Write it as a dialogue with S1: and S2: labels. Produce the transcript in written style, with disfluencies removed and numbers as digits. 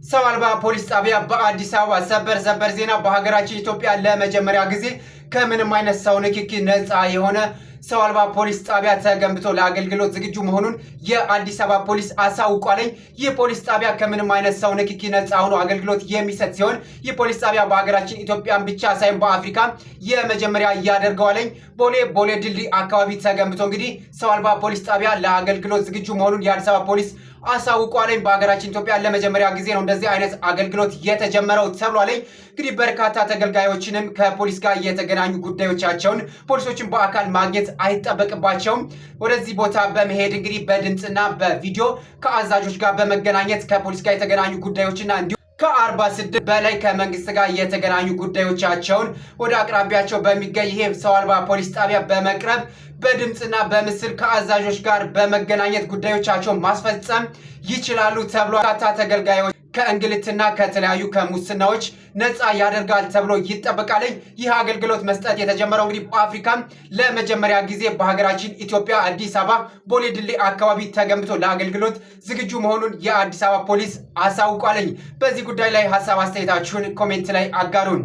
S1: ሰው አልባ ፖሊስ ጣቢያ በአዲስ አበባ። ሰበር ሰበር ዜና! በሀገራችን ኢትዮጵያ ለመጀመሪያ ጊዜ ከምንም አይነት ሰው ንክኪ ነፃ የሆነ ሰው አልባ ፖሊስ ጣቢያ ተገንብቶ ለአገልግሎት ዝግጁ መሆኑን የአዲስ አበባ ፖሊስ አሳውቋል። ይህ ፖሊስ ጣቢያ ከምንም አይነት ሰው ንክኪ ነፃ ሆኖ አገልግሎት የሚሰጥ ሲሆን፣ ይህ ፖሊስ ጣቢያ በሀገራችን ኢትዮጵያን ብቻ ሳይሆን በአፍሪካ የመጀመሪያ ያደርገዋል። ቦሌ ቦሌ ድልድይ አካባቢ ተገንብቶ እንግዲህ ሰው አልባ ፖሊስ ጣቢያ ለአገልግሎት ዝግጁ መሆኑን የአዲስ አበባ ፖሊስ አሳውቋል። በሀገራችን ኢትዮጵያ ለመጀመሪያ ጊዜ ነው እንደዚህ አይነት አገልግሎት የተጀመረው ተብሏል። እንግዲህ በርካታ ተገልጋዮችንም ከፖሊስ ጋር የተገናኙ ጉዳዮቻቸውን ፖሊሶችን በአካል ማግኘት አይጠበቅባቸውም። ወደዚህ ቦታ በመሄድ እንግዲህ በድምፅና በቪዲዮ ከአዛዦች ጋር በመገናኘት ከፖሊስ ጋር የተገናኙ ጉዳዮችና እንዲሁ ከ46 በላይ ከመንግስት ጋር የተገናኙ ጉዳዮቻቸውን ወደ አቅራቢያቸው በሚገኝ ይሄ ሰው አልባ ፖሊስ ጣቢያ በመቅረብ በድምፅና በምስል ከአዛዦች ጋር በመገናኘት ጉዳዮቻቸውን ማስፈጸም ይችላሉ ተብሎ በርካታ ተገልጋዮች ከእንግልትና ከተለያዩ ከሙስናዎች ነፃ ያደርጋል ተብሎ ይጠበቃል። ይህ አገልግሎት መስጠት የተጀመረው እንግዲህ በአፍሪካም ለመጀመሪያ ጊዜ በሀገራችን ኢትዮጵያ አዲስ አበባ ቦሌ ድልድይ አካባቢ ተገንብቶ ለአገልግሎት ዝግጁ መሆኑን የአዲስ አበባ ፖሊስ አሳውቋል። በዚህ ጉዳይ ላይ ሀሳብ አስተያየታችሁን comment ላይ አጋሩን።